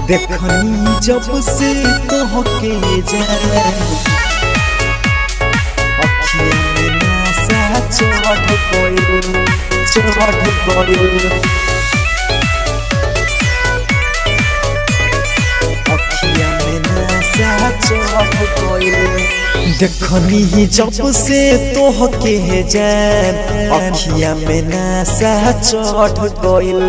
देखनी जब से तोहके जान, अखिया में नशा चढ़ गइल, चढ़ गइल। अखिया में नशा चढ़ गइल। देखनी जब से तोहके जान, अखिया में नशा चढ़ गइल।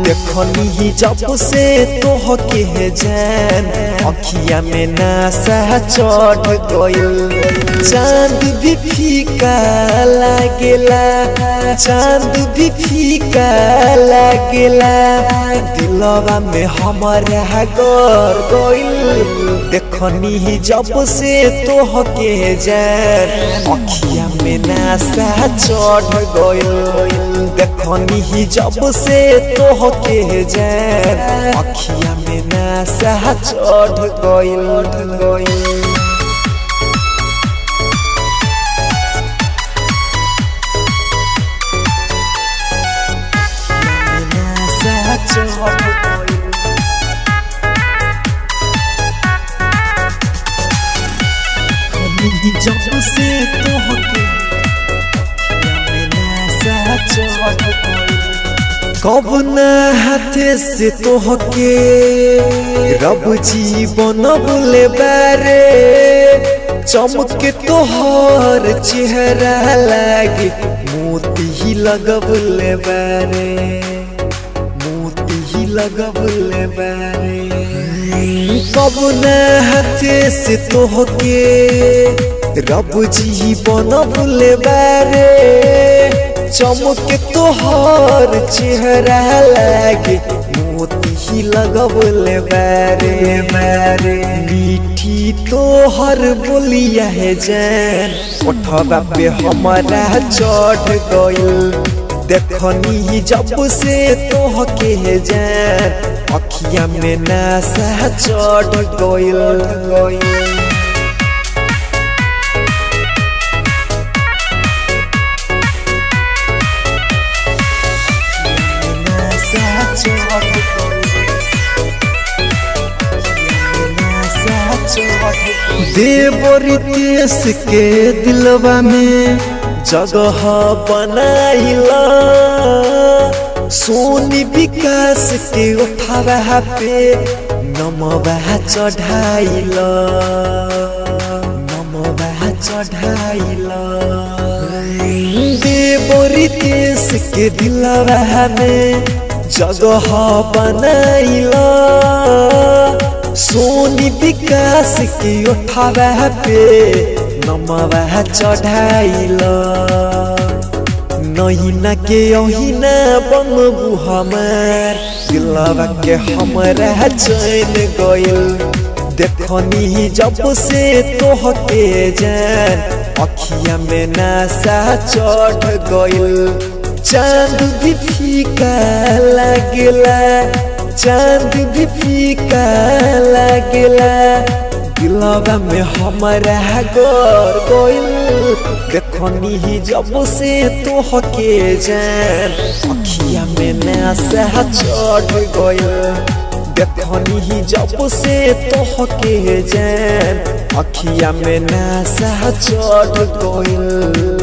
देखनी जब से तोहके जान, अखिया में नशा चढ़ गइल। चांद भी फीका लागेला, चांद भी फीका लागेला, दिलवा में हमारा गर गइल। देखनी जब से तोहके जान, अखिया में नशा चढ़ गइल। देखनी जब से तोहके जान, अखिया में नशा चढ़ गइल। नशा चढ़ गइल। जब से तोहके नशा चढ़ गइल। कब न हाथे से तोहके रब जी बनबले बारे, चमक तोहर चेहरा लागे मोती लगबले बारे, मोती लगबले बारे। कब न हाथे से तोहके रब जी बनबले बारे, चमक तोहर चेहरा लागे मोती लगबले बारे बारे। मीठी तोहर बोलिया है जान, ओठवा पे हमारा चढ़ गइल। देखनी जब से तोहके जान, अखिया में नशा चढ़ गइल। देवरितेश के दिलवा में जगह बनाइला, सोनी विकास के उठावा पे नमवा चढ़ाइला, नमवा चढ़ाइला। देवरितेश के दिलवा में जगह बनाइला, सोनी विकास के उठावा पे नमवा चढ़ाइला। नहिना के अहिना बनबू हमार, दिलवा के हमरा चैन गइल। देखनी जब से तोहके जान, अखिया में नशा चढ़ गइल। चांद भी फीका लागेला, चांद भी फीका लागेला, दिलवा में हमारा गर गइल। देखनी जब से तोहके जान, अखिया में नशा चढ़ गइल। देखनी जब से तोहके जान, अखिया में नशा चढ़ गइल।